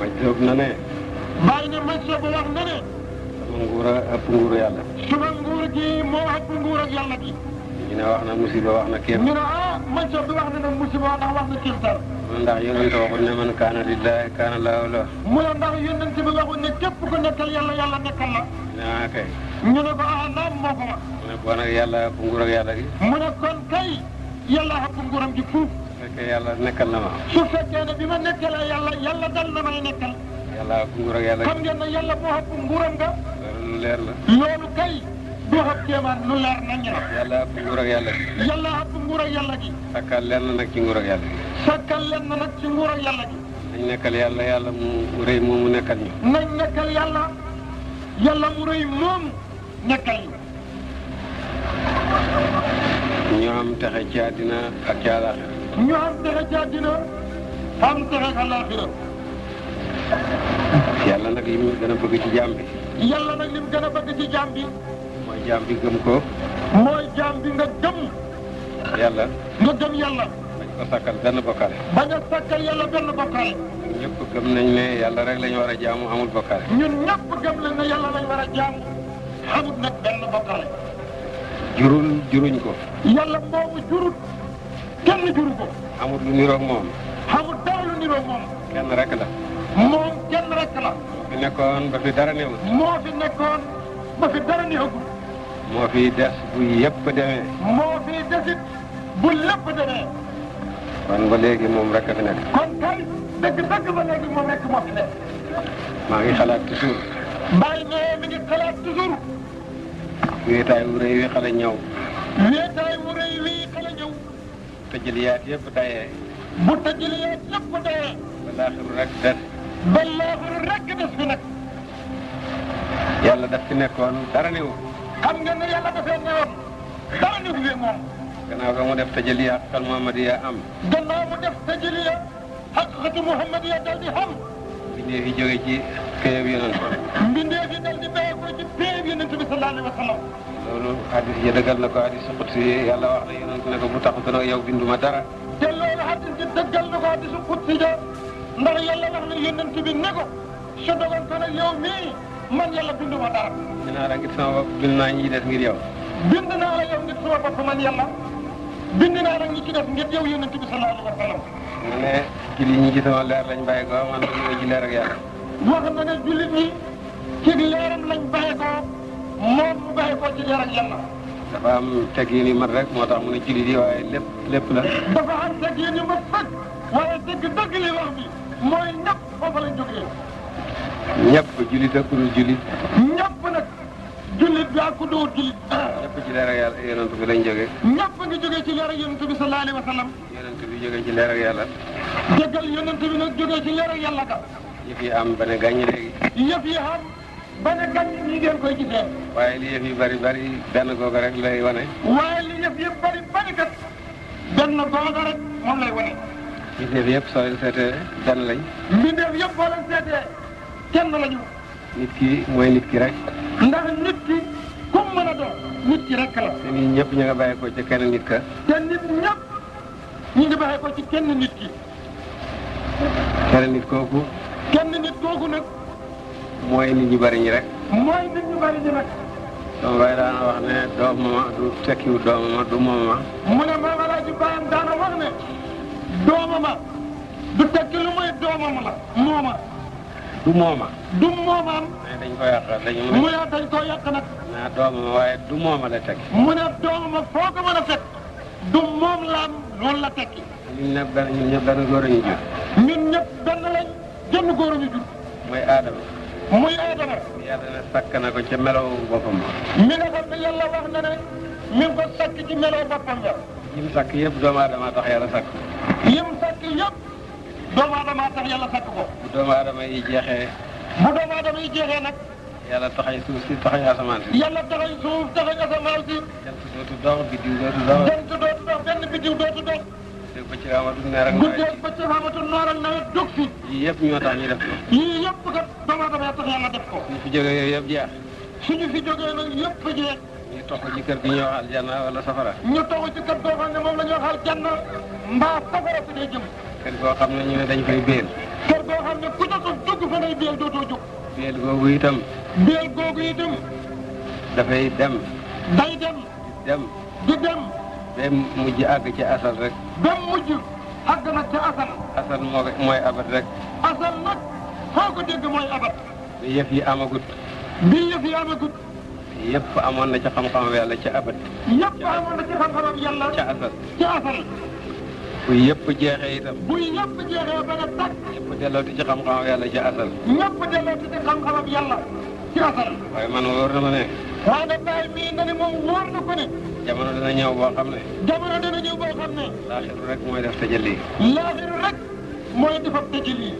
ma jóob na ne. bàyyi ne ma jóob wax na ne. sama nguur a ëpp nguuru yàlla. suma nguur gi moo ëpp nguur ak yàlla gi. ñu ne wax na musiba wax na kéem. ñu ne ma jóob bi wax na ne musiba ndax wax na kéemtaan. ndax yonent waxul ne man kaana lillahi kaana lahu lahu. mu ne ndax yonent bi waxul ne képp ku nekkal yàlla yàlla nekkal la. ah kay. ñu ne ko naam moo ko wax. mu ne boo nag yàlla ëpp nguur ak yàlla gi. mu ne kon kay yàlla ëpp nguuram gi fuuf. su fekkee yàlla nekkal na ma. su fekkee ne bi ma nekkalee yàlla dal na may nekkal. yàlla ëpp nguur ak yàlla gi. xam ngeen ne yàlla moo ëpp nguuram nga. loolu lu leer la. loolu kay du ëpp kéemaan lu leer nañ la. yàlla ëpp nguur ak yàlla gi. yàlla ëpp nguur ak yàlla gi. sakkal lenn nag ci nguur ak yàlla gi. sakkal lenn nag ci nguur ak yàlla gi. nañ nekkal yàlla yàlla mu rëy moomu nekkal ñu. nañ nekkal yàlla mu rëy moom nekkal ñu. ñu am texe ci àddina ak ci àllaaxira. ñu am texe ci àddina am texe àllaaxira. yàlla nag li mu gën a bëgg ci jaam bi. yàlla nag li mu gën a bëgg ci jaam bi. mooy jaam bi gëm ko. mooy jaam bi nga gëm. yàlla. nga gëm yàlla. bañ ko sakkal benn bokkaale. bañ a sakkal yàlla benn bokkaale. ñëpp gëm nañ ne yàlla rek la ñu war a jaamu amul bokkaale. ñun ñëpp gëm nañ ne yàlla lañ war a jaamu amul nag benn bokkaale. juruñ ko. yàlla moomu jurut kenn juru ko. amul lu niroog moom. amul dara lu niroog moom. kenn rek la. moom kenn rek la. fi nekkoon ba fi dara newul. moo fi nekkoon ba fi dara newagul. moo fi des bu yëpp demee. moo fi desit bu lépp demee. kon ba léegi moom rek a fi nekk. kon kay dëgg ba léegi moom rek moo fi nekk. maa ngi xalaat toujours. bàyyi ne mi ngi xalaat toujours. wéetaay wu rëy wi xale ñëw. wéetaay wu rëy wi xale ñëw. tëjëliyaat yëpp dayee. bu tëjëliyaat yëpp dayee. ba laaxiru rek des. ba laaxiru rek des fi nag. yàlla daf fi nekkoon dara newul. xam nga ne yàlla dafee newoon dara newul fi moom. gannaaw ga mu def tëjëliyaat xal Muhammadiya am. gannaaw mu def tëjëliya xaqiqatu Muhammadiya dal di xam. mbindee fi jóge ci péyeb yonent. mbindee fi dal di béye ko ci péyeb yonent bi sallallahu alayhi wa sallam. loolu hadis yi dëggal na ko hadis qudsi yàlla wax na yonent ne ko bu taxutoon ak yow binduma dara. te loolu hadis bi dëggal na ko hadisu qudsi ja ndax yàlla wax na yonent bi ne ko su dogantoon ak yow mii man yàlla binduma dara. bind naa la ngir sama bopp bind naa ñi des ngir yow. bind naa la yow ngir sama bopp man yàlla bind naa la ñi ci def ngir yow yonent bi sallallahu alayhi wa sallam. mu ne jullit ñi ci sama leer lañ bàyyi ko man ma ci leer ak yàlla. wax na ne jullit ñi ci leeram lañ bàyyi ko moom mu bàyyi ko ci leer ak yàlla. dafa am teggin yu mat rek moo tax mu ne jullit yi waaye lépp la. dafa am teggin yu mat sëkk waaye dëgg li wax bi mooy ñëpp foofu lañ jógee. ñëpp jullit ak ku dul jullit. ñëpp nag jullit bi ak ku dul jullit. ñëpp ci leer ak yàlla yonent bi lañ jógee. ñëpp ngi jógee ci leer ak yonent bi sallallahu alayhi wa sallam. yonent bi jógee ci leer ak yàlla. dëggal yonent bi nag jógee ci leer ak yàlla ka. yëf yi am ba ne gàññi léegi. yëf yi am ba ne gàññi ñi ngeen koy gisee. waaye li yëf yi bari benn googu rek lay wane. waaye li yëf yi bari kat benn googu rek moom lay wane. mbindeef yëpp soo leen seetee benn lañ. mbindeef yëpp boo leen seetee kenn lañu. nit ki mooy nit ki rek. ndax nit ki kum mën a doon nit ki rek la. te nit ñëpp ñu nga bàyyi ko ci kenn nit ka. te nit ñëpp ñu ngi bàyyi ko ci kenn nit ki. kenn nit kooku. kenn nit kooku nag. mooy nit ñu bari ñi rek. mooy nit ñu bari ñi nag. sama baay daana wax ne doomama du tekkiwu doomama du moomama. mu ne Maam Alaaji Baayam daana wax ne doomama du tekki lu muy doomam la mooma. du mooma. du moomaam. mais dañ ko yàq mu ne dañ koo yàq nag. naa doomama waaye du mooma la tekki. mu ne doomama foo ko mën a fekk. du moom laam loolu la tekki. ñun ñëpp benn góor a ñu jur. ñun ñëpp benn lañ jënd góor a ñu jur. mooy Aadama. muy Aadama. yàlla ne sakk na ko ca melaw boppam. mi nga xam ne yàlla wax na ne mi ngi ko sakk ci meloo boppam ya. yim sakk yëpp doomu aadama tax yàlla sakk. yim sakk yëpp doomu aadama tax yàlla sakk ko. bu doomu aadama yi jeexee. bu doomu aadama yi jeexee nag. yàlla taxay suuf si taxay asamaan si. yàlla taxay suuf taxay asamaan si. jant dootu dox biddiw dootu dox. jant dootu dox benn biddiw dootu dox. dégg ba ci amatul neer ak nawet. guddeeg bëccëg amatul noor ak nawet dug fi. yii yëpp ñoo tax ñu def ko. yii yëpp kat doomu aadama ya tax yàlla def ko. suñu fi jógee yooyu yëpp jeex. suñu fi jógee nag yëpp jeex. ñu toog ci kër gi ñuy wax aljanna wala safara. ñu toog ci kër goo xam ne moom la ñuy wax aljanna mbaa safara si day jëm. kër goo xam ne ñu ne dañ koy béel. kër goo xam ne ku ca dugg ngay béel dootoo jóg. béel googu itam. béel googu itam. dafay dem. day dem. dem. di dem. ba mujj àgg ci asal rek. ba mujj àgg nag ca asal. asal mooy abat rek. asal nag foo ko dégg mooy abat. bi yëf yi amagut. bi yëf yi amagut. yëpp amoon na ci xam-xam yàlla ca abat. yëpp amoon na ci xam-xamam yàlla. ca asal. ca asal. bu yëpp jeexee itam. bu yëpp jeexee ba nga tàkk. yëpp dellooti ci xam-xam yàlla ca asal. ñëpp dellooti ci xam-xamam yàlla ci asal. waaye man wóor na ma ne. waaye nag daay mii na ni moom wóor na ko ne. jamono dana ñëw boo xam ne. jamono dana ñëw boo xam ne. laaxiru rek mooy def tajalli. laaxiru rek mooy defar tajalli.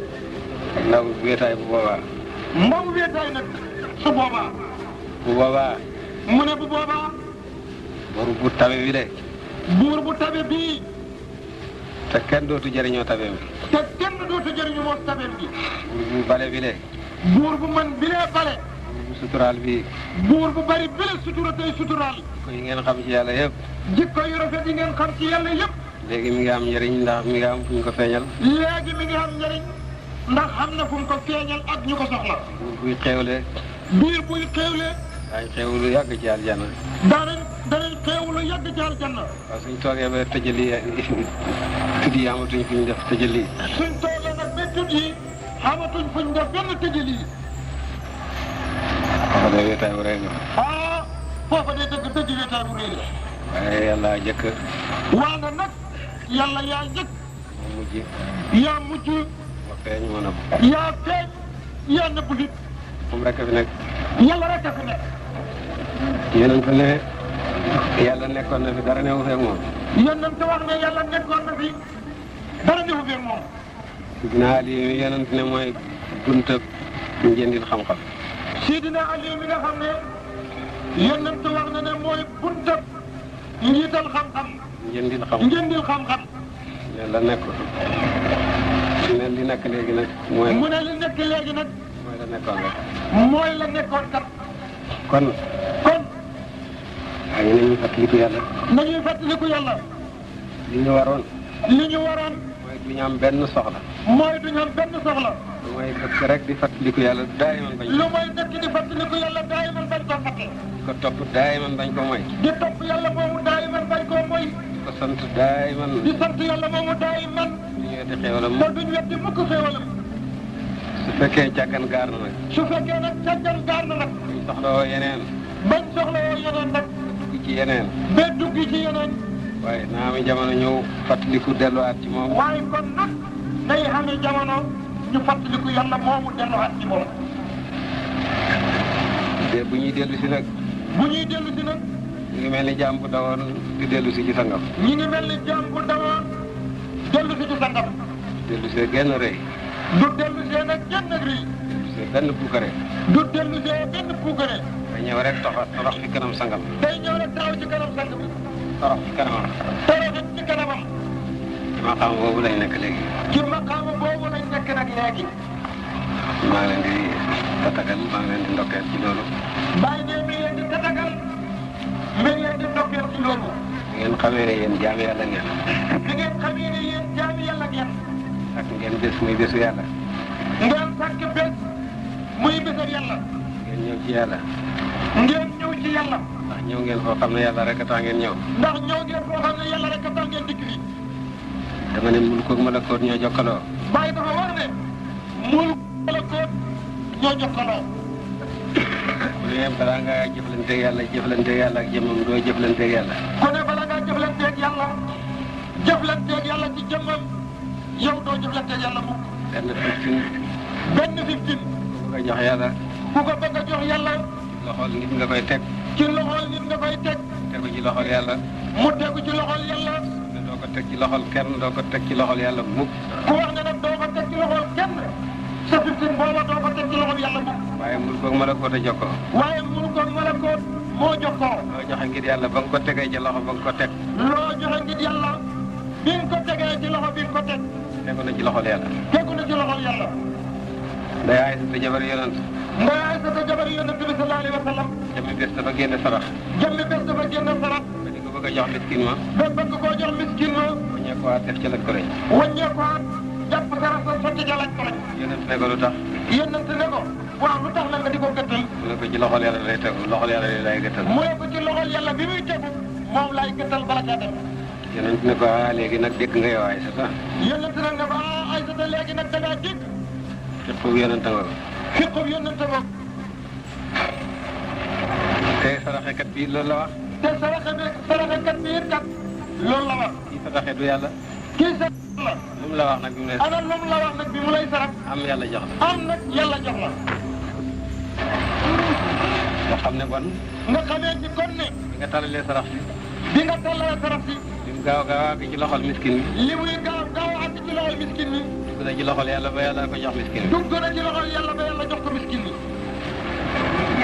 ndaw wéetaay bu boobaa. ndaw wéetaay nag su boobaa. bu boobaa. mu ne bu boobaa. boru bu tabe bi de. buur bu tabe bii. te kenn dootu jëriñoo tabeem bi. te kenn dootu jëriñu moom tabeem bi. buur bu bale bi de. buur bu man bilee bale. buur bu suturaal bi. buur bu bari bile sutura tey suturaal. ko yi ngeen xam ci yàlla yëpp. jikko yu rafet yi ngeen xam ci yàlla yëpp. léegi mi ngi am njëriñ ndax mi ngi am fu ñu ko feeñal. léegi mi ngi am njëriñ ndax xam na fu mu ko feeñal ak ñu ko soxla. buur buy xéewle. biir buy xéewle. daañ xéewlu yàgg ci aljanna. danañ xéewlu yàgg ci aljanna. waaw suñ toogee ba tëjali tudd yi amatuñ fu ñu def tëjali. suñ toogee nag ba tudd yi xamatuñ fuñ def benn tëjali. foofa de wéetaay bu rëy nga. ah foofa de dëgg dëgg wéetaay bu rëy la. waaye yàlla jëkk. waana nag yàlla yaa njëkk. mu mujj. yaa mujj. ma feeñ ma nëbb. yaa feeñ yaa nëbb nit. moom rek fi nekk. yàlla rek a fi nekk. yéen fa ne yàlla nekkoon na fi dara newu feeg moom. yonent wax ne yàlla nekkoon na fi dara newu feeg moom. Sidina Ali mi yonent ne mooy buntab njëndil xam-xam. Sidina Ali mi nga xam ne yonent wax na ne mooy buntab njiital xam-xam. njëndil xam-xam njëndil xam-xam. yàlla nekk ne li nekk léegi nag mooy. mu ne li nekk léegi nag. mooy la nekkoon rek. mooy la nekkoon kat. kon. waaye ñu ne ñu fàttaliku yàlla. nañuy fàttaliku yàlla. li ñu waroon. li ñu waroon. mooy du ñu am benn soxla. mooy du ñu am benn soxla. lu mooy dëkk rek di fàttaliku yàlla daayiman bañ. lu mooy dëkk di fàttaliku yàlla daayiman bañ koo fàtte. di ko topp daayiman bañ ko moy. di topp yàlla moomu daayiman bañ koo moy. di ko sant daayiman. di sant yàlla moomu daayiman. du ñu weddi xéewalam. te duñ weddi mukk xéewalam. su fekkee càggan gaar na nag. su fekkee nag càggan gaar na nag. buñ soxlawoo yeneen. bañ soxlawoo yeneen nag. dugg ci yeneen. ba dugg ci yeneen. waaye naa mi jamono ñëw fàttaliku delluwaat ci moom. waaye kon nag day xamee jamono ñu fàttaliku yàlla moomu delluwaat ci moom. te bu ñuy dellu si nag. bu ñuy dellu si nag. ñu ngi mel ni jaam bu dawoon di dellu si ci sangam. ñu ngi mel ni jaam bu dawoon dellu si ci sangam. dellu see genn rëy. du dellu see nag genn rii. dellu see benn puukare. du dellu see benn puukare. day ñëw rek torox fi kanam sangam. day ñëw rek taxaw ci kanam sang bi. torox fi kanamam. toroxit ci kanamam. ci maqaam boobu lay nekk léegi. ci maqaama boobu lañ nekk nag léegi. maa ngi leen di tatagal maa ngi leen di ndokkeel ci loolu. bàyyi ne mi leen di tatagal. mi leen di ndokkeel ci loolu. ngeen xamee ne yéen jaami yàlla ngeen. di ngeen xamee ne yéen jaami yàlla ngeen. ak ngeen bés muy bésu yàlla. ngeen sàkk bés muy bésab yàlla. ngeen ñëw ci yàlla. ngeen ñëw ci yàlla. ndax ñëw ngeen foo xam ne yàlla rek a tax ngeen ñëw. ndax ñëw ngeen foo xam ne yàlla rek a tax ngeen dikk fii. dama ne mulkook malakoot ñoo jokkaloo. bàyyi dafa war ne mulk malakoot ñoo jokkaloo. ku ne balaa ngaa jëflanteeg yàlla ak jëmmam doo jëflanteeg yàlla. ku ne bala ngaa jëflanteeg yàlla ci jëmmam yow doo jëflanteeg yàlla mukk. benn 15. ku ko jox yàlla. ku ko bëgg a jox yàlla. loxol nit nga koy teg. ci loxol nit nga koy teg. tegu ci loxol yàlla. mu tegu ci loxol yàlla. doo ko teg ci loxol kenn doo ko teg ci loxol yàlla mukk. ku wax ne nag doo ko teg ci loxol kenn sa 15 booba doo ko teg ci loxol yàlla mukk. waaye mulkook malakoot a jokkoo. waaye mulkook malakoot moo jokkoo. loo joxe ngir yàlla ba nga ko tegee ci loxo ba nga ko teg. loo joxe ngir yàlla bi nga ko tegee ci loxo bi nga ko teg. tegu na ci loxol yàlla. tegu na ci loxol yàlla. Ndey Aysata jabar yonent. Ndey Aysata jabar yonent bi sallallahu alayhi wa sallam. jëmmi bés dafa génne sarax. jëmmi bés dafa génne sarax. ba di ko bëgg a jox miskin ma. ba bëgg koo jox miskin ma. waññee ko waat def ci lañ ko rëy. waññee ko waat jàpp sarax sa sotti ca lañ ko lañ. yonent ne ko lu tax. yonent ne ko waaw lu tax nag nga di ko gëttal. mu ne ko ci loxol yàlla lay tegu loxol yàlla lay gëttal. mu ne ko ci loxol yàlla bi muy tegu moom laay gëttal bala caa dem. yonent ne ko léegi nag dégg nga yow Aysata. yonent nag ne ko Aysata léegi nag da ngaa dégg. fiqub yonent nga ko. fiqub yonent nga ko. te saraxekat bi loolu la wax. te saraxekat bi it kat loolu la wax. kii saraxe du yàlla. kii sarax la. lu mu la wax nag bi mu lay. ana lu mu la wax nag bi mu lay sarax. am yàlla jox la. am nag yàlla jox la. nga xam ne bon. nga xamee ci kon ne. bi nga talalee sarax si. bi nga talalee sarax si. li mu gaaw gaaw àgg ci loxol miskin bi. li muy gaaw gaaw àgg ci loxol miskin bi. dugg na ci loxol yàlla ba yàlla ko jox miskin bi. dugg na ci loxol yàlla ba yàlla jox ko miskin bi.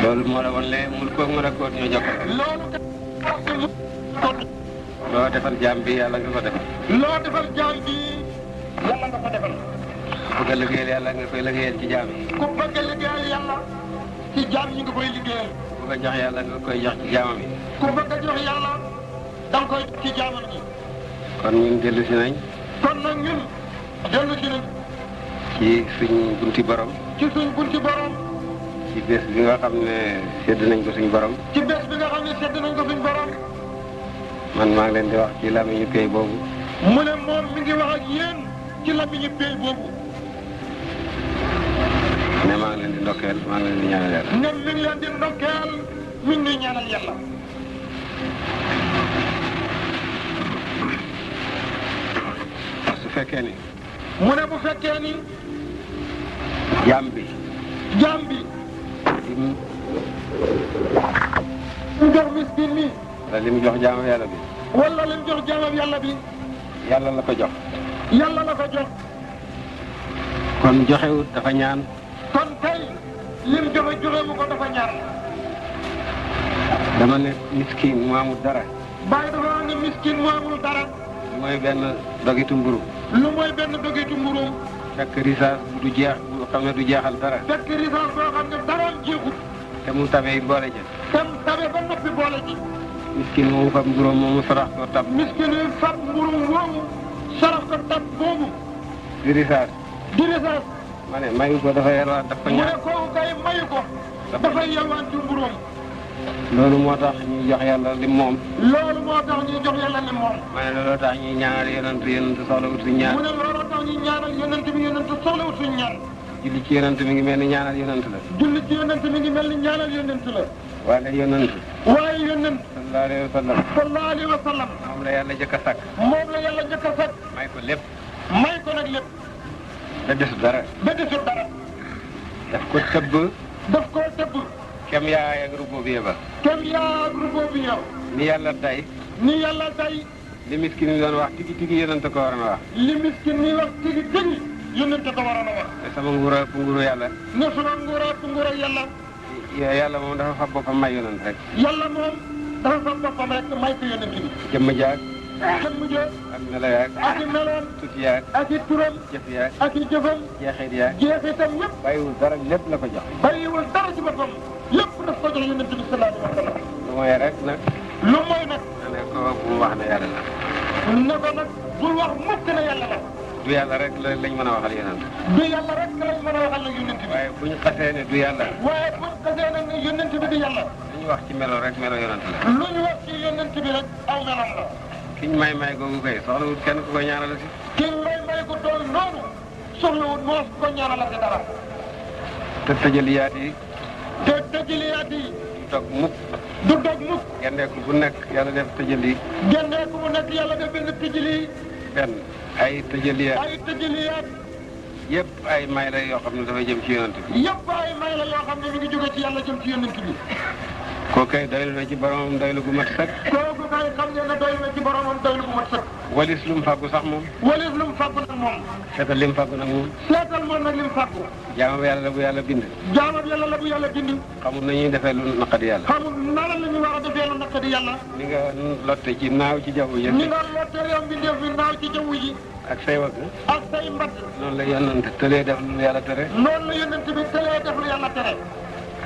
loolu moo la woon lee mul koog mën a kóot ñoo jokkal. loolu kat mu kon. loo defal jaam bi yàlla nga ko defal. loo defal jaam bi yàlla nga ko defal. ku bëgg a liggéeyal yàlla nga koy liggéeyal ci jaam yi. ku bëgg a liggéeyal yàlla ci jaam yi nga koy liggéeyal. ku bëgg a jox yàlla nga koy jox ci jaamam yi. ku bëgg a jox yàlla da nga koy ci jaamam yi. kon ñun dellu si nañ. kon nag ñun dellu si nañ. ci suñ bunti borom. ci suñ bunti borom. ci bés bi nga xam ne sedd nañ ko suñ borom. ci bés bi nga xam ne sedd nañ ko suñ borom. man maa ngi leen di wax ci làmmiñu pay boobu. mu ne moom mi ngi wax ak yéen ci làmmiñu pay boobu. ne maa ngi leen di ndokkeel maa ngi leen di ñaanal yàlla. ne mi ngi leen di ndokkeel mi ngi ñuy ñaanal yàlla. su fekkee ni. mu ne bu fekkee ni. jaam bi. jaam bi. lim jox miskin mi. wala lim jox jaamu yàlla bi. wala lim jox jaamam yàlla bi. yàlla la ko jox. yàlla la ko jox. kon joxewut dafa ñaan. kon tey lim joxe mu ko dafa ñaan. dama ne miskin mu amul dara. bàyyi dafa wax ne miskin mu amul dara. mooy benn dogitu mburu. lu mooy benn dogitu mburu. fekk risaas bu du jeex bu xam ne du jeexal dara. fekk risaas boo xam ne dara jeexut. te mu tabee boole ca. tem tabe ba noppi boole ci. miskin moomu fab mburóom moomu sarax ko tab. miskin yi fab mburu moomu sarax ko tab boobu. di risaas. di risaas. ma ne mayu ko dafa yalwaan daf ko mu ñaan. ne kooku kay mayu ko. dafay yalwaan ci mburoom. loolu moo tax ñuy jox yàlla lim moom. loolu moo tax ñuy jox yàlla lim moom. ma ne looloo tax ñuy ñaanal yonent soxla wut suñu ñaan. mu ne looloo tax ñuy ñaanal yonent bi yonent soxlawut suñu ñaan. julli ci yonent mi ngi mel ni ñaanal yonent la. julli ci yonent mi ngi mel ni ñaanal yonent la. waaye yonent. waaye yonent. sallallahu alayhi wa sallam. sallallahu alayhi wa sallam. moom la yàlla jëkk a sàkk. moom la yàlla njëkk a sàkk. may ko lépp. may ko nag lépp. da desul dara. ba desul dara. daf ko tëbb. daf koo tëbb. kem yaay ak rubo bi ba. kem yaa ruboo bi yow. ni yàlla day. ni yàlla day. li miskin yi doon wax tigi tigi yonent ko waroon a wax. li miskin ni wax tigi tigi yonent ko waroon a wax. te sama nguura fu nguuru yàlla. ne suma nguura yàlla. yàlla moom dafa fab boppam may yonent rek. yàlla moom dafa fab boppam rek may ko yonent bi. jëmm jaag. jëmm ja. ak melo yaag. ak i meloon. tuuti yaag. ak i turam. jëf yaag. ak i jëfam. jeexit yaag. jeexitam yëpp. bàyyiwul dara lépp la ko jox. bàyyiwul dara ci boppam. lépp daf ko jox yonent bi sallallahu alayhi wa sallam. lu mooy rek nag. lu mooy nag. ne ko bu mu wax ne yàlla la. ne ko nag bul wax mukk ne yàlla la. du yàlla rek lañ mën a waxal yonent. du yàlla rek lañ mën a waxal la yonent bi. waaye bu ñu xasee ne du yàlla. waaye bu ñu xasee nag ne yonent bi di yàlla. lu ñu wax ci melo rek melo yonent la. lu ñu wax ci yonent bi rek aw melam la. ki ñu may googu kay soxlawut kenn ku ko ñaanal si. ki may ko tool noonu soxlawut moo ko ñaanalati dara. te tëjaliyaat yi. te tëjaliyaat yi. du dog mukk. du dog mukk. gendeeku bu nekk yàlla def tëjali. gendeeku bu nekk yàlla def benn tëjali. benn ay tëjaliyaat. ay tëjaliyaat. yëpp ay may la yoo xam ne dafay jëm ci yonent bi. yëpp ay may la yoo xam ne mi ngi jóge ci yàlla jëm ci yonent bi. kooku kay doylu na ci boromam doylu gu mat sëkk. kooku kay xam ne doylu na ci boromam doylu gu mat sëkk. walis lu mu fàggu sax moom. walis lu mu fàggu nag moom. seetal li mu fàggu nag moom. seetal moom nag li mu fàggu. jaamam yàlla la bu yàlla bind. jaamam yàlla la bu yàlla bind. xamul nañuy defee lu naqadi yàlla. xamul nana la ñu war a defee lu naqadi yàlla. ni nga lotte ci naaw ci jaww ji. ni nga lotte yow mbindeef bi naaw ci jaww ji. ak say wagg. ak say mbat. noonu la yonent tëlee def lu yàlla tere. noonu la yonent bi tëlee def lu yàlla tere.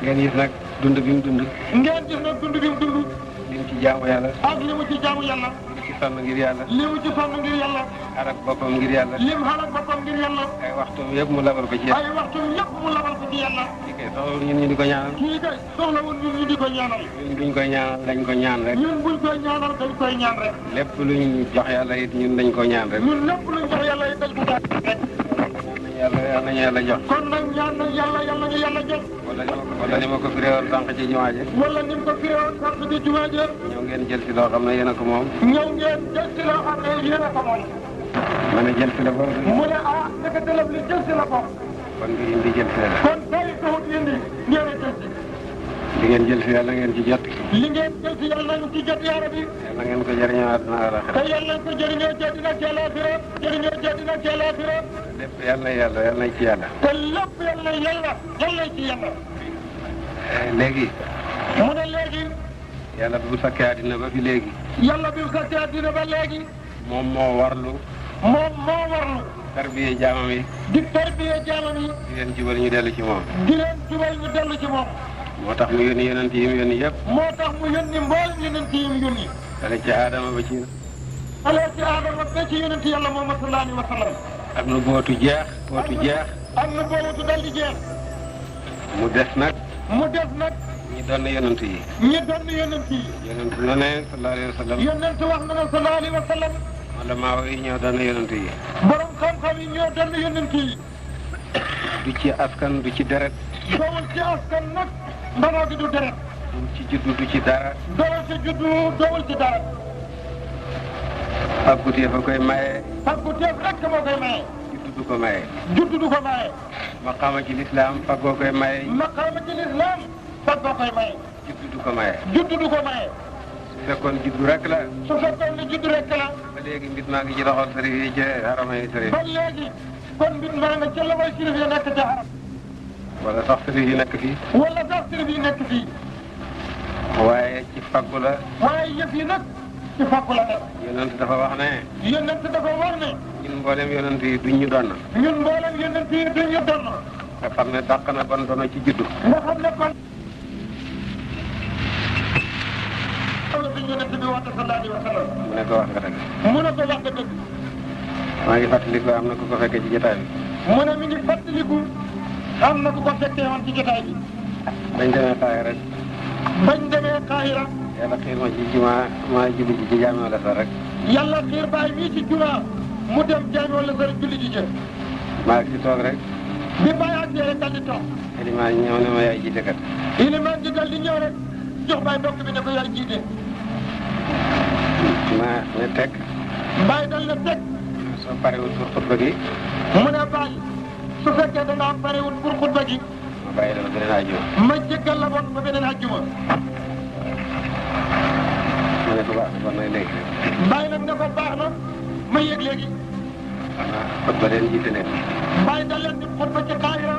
ngeen gis nag dund bi mu dund. ngeen gis nag dund bi mu dund. li mu ci jaamu yàlla. ak li mu ci jaamu yàlla. li ci sonn ngir yàlla. li mu ci sonn ngir yàlla. xarak boppam ngir yàlla. lim xalak boppam ngir yàlla. ay waxtu yëpp mu labal ko ci yàlla. ay waxtu yëpp mu labal ko ci yàlla. kii kay soxlawul ñun ñu di ko ñaanal. kii kay soxlawul ñun ñu di ko ñaanal. ñun duñ koy ñaanal dañ ko ñaan rek. ñun buñ koy ñaanal dañ koy ñaan rek. lépp luñ jox yàlla it ñun dañ ko ñaan rek. ñun lépp luñ jox yàlla it dañ ko ñaan rek. yal nañu yàlla jox. kon nag ñaan nañ yàlla yal nañu yàlla jox. wala ni ma ko firee woon sànq ci jumaa ji. wala ni mu ko firee woon sànq ci jumaa ji. ñëw ngeen jël si loo xam ne yéen a ko moom. ñëw ngeen jël si loo xam ne yéen a ko moom. ma ne jël si la ko. mu ne ah naka dëlëb li jël si la ko. kon nga indi jël si la. kon tey taxut indi ngeen a jël si. li ngeen jël si yàlla ngeen ci jot. li ngeen jël si yàlla nañ ci jot yaara bi. yàlla ngeen ko jëriñoo àdduna àllaaxira. te yàlla nañ ko jëriñoo jëdina ci àllaaxira. jëriñoo jëdina ci àllaaxira. lépp yàlla na ci yàlla. te lépp yàlla ci yàlla. léegi. mu ne léegi. yàlla bu sakkee àddina ba fi léegi. yàlla bi sakkee àddina ba léegi. moom moo warlu. tarbiye jaamam yi. di tarbiye jaamam yi. di leen jubal ñu dellu ci moom. di leen jubal ñu dellu ci moom. moo tax mu yónni yonent yi mu yónni yëpp. moo tax mu yónni mboolem yonent yi mu yónni. dale ci Adama ba ci. dale ci Adama ba ci yonent yàlla Muhammad sallallahu alayhi wa sallam. am na bootu jeex. am na bootu dal di jeex. mu des nag. ñi doon yonent yi. yonent na ne sallallahu alayhi wa sallam. yonent wax na ne sallallahu alayhi wa sallam. wala maa yi ñoo doon yonent yi. borom xam-xam yi ñoo doon yonent yi. du ci askan du ci deret. dowul ci askan nag. ndanoo gi du deret. du ci juddu du ci dara. dowul ci dara. fagguteef a koy maye. fagguteef rek moo koy maye. juddu du ko maye. juddu du ko maye. maqaama ci lislaam faggoo koy maye. maqaama ci lislaam faggoo koy maye. juddu du ko maye. juddu du ko maye. su fekkoon juddu rek la. su fekkoon ne juddu rek la. ba léegi mbir maa ngi ci loxol sërif yi ci haramay sërif. ba léegi kon mbir maa nga ca loxol sërif yi nekk ca haram. wala sax sërif yi nekk fii. wala sax sërif yi nekk fii. waaye ci faggu la. waaye yëf yi nag ci faggu la nekk. yonent dafa wax ne. yonent dafa wax ne. ñun mboolem yonent yi duñ ñu donn. ñun mboolem yonent yi duñ ñu donn. nga xam ne dàq na bon dono ci juddu. nga xam ne kon. yonent bi wax sallallahu alayhi wa sallam. mu ne ko wax nga dëgg. mu ne ko wax nga dëgg. maa ngi fàttaliku am na ku ko fekkee ci jotaay bi. mu ne mi ngi fàttaliku am na ku ko fekkee woon ci jotaay bi. bañ demee Kaahira. yàlla xiir ma ci jumaa maa julli ji ci jaami wala sa rek. yàlla xiir baay mii ci jumaa mu dem jaami wala sa rek julli ji jë. maa ngi si toog rek. bi baay ak rek dal di toog. ilimaan ñëw ne ma yaay jiite kat. ilimaan ji dal di ñëw rek jox baay mbokk bi ne ko yaay jiite. ma ne teg. baay dal na teg. soo parewul pour xutba gi. mu ne baay su fekkee da ngaa parewul pour xutba gi. ma bàyyi la ba beneen àjjuma. ma jéggal la bon ba beneen àjjuma. ma ne ko baax na kon nag léegi. baay nag ne ko baax na ma yëg léegi. xutba leen jiite leen. baay dal leen di xutba ci Kaahira.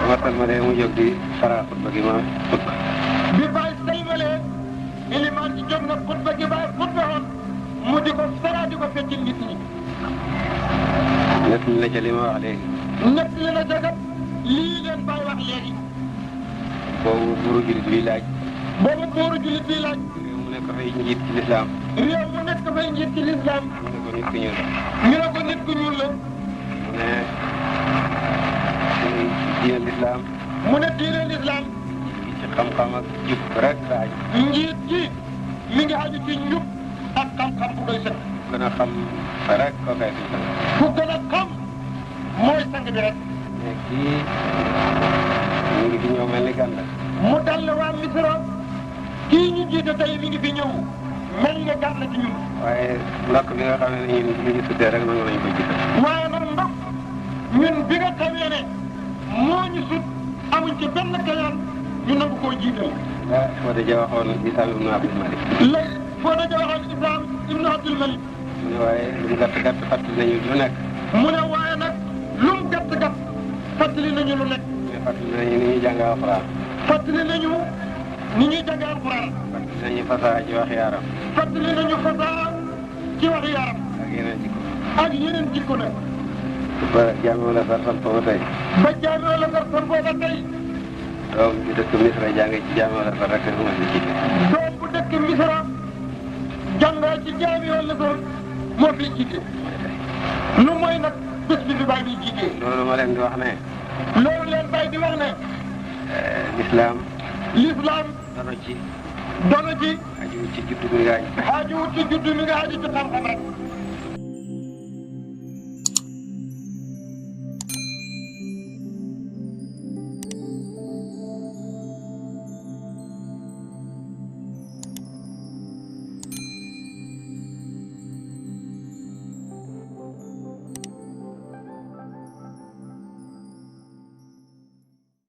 ma salmalee mu jóg di fara xutba gi ma xutba. bi baay salmalee ilimaan ci jóg na xutba gi baay xutba woon mu di ko sara di ko fecc nit ñi. nett li na ca li ma wax léegi. nett li na ca kat lii leen baay wax léegi. boobu buuru julit bi laaj. boobu buuru julit bi laaj. réew mu nekk fay njiit ci lislaam. réew mu nekk fay njiit ci lislaam. ñu ne ko nit ku ñuul la. ñu ne ko nit ku ñuul la. mu ne diine lislaam. mu ne diine lislaam. ci xam-xam ak jub rek la aju. njiit ji mi ngi aju ci njub ak xam-xam bu doy sëkk. gën a xam rek koo kay suñ sang. ku gën a xam mooy sang bi rek. mais kii mu ngi fi ñëw mel ni gan la. mu dal la waa Misra kii ñu jiite tey mi ngi fi ñëw mel nga gan la ci ñun. waaye ndokk bi nga xam ne ñun ñu ngi tuddee rek nangu nañ ko jiite. waaye nag ndokk ñun bi nga xamee ne moo ñu sut amuñ ci benn kañaan ñu nangu koo jiital. ah Fodé Dia waxoon Isaam ibnu Abdul Malik. la Fodé Dia waxoon Isaam ibnu Abdul Malik. mu ne waaye lu mu gàtt gàtt fàttali nañu lu nekk. mu ne waaye nag lu mu gàtt gàtt fàttali nañu lu nekk. mais fàttali nañu ni ñuy jàng alxuraan. fàttali nañu ni ñuy jàng alxuraan. fàttali nañu fasaa ci wax yaaram. fàttali nañu fasaa ci wax yaaram. ak yeneen jikko. ak yeneen jikko nag. ba jaami wala sar sant ba tey. ba jaami wala sar sant ba tey. doom bi dëkk Misra jàng ci jaami wala sar rek moo si jiite. doom bu dëkk Misra jàngoo ci jaami wala ko moo fi jiite lu mooy nag bés bi fi bàyyi di jiite. loolu ma leen di wax ne. loolu leen bàyyi di wax ne. lislaam. lislaam. dono ci. dono ci. aju ci juddu mi nga aju. aju ci juddu mi nga aju ci xam-xam rek.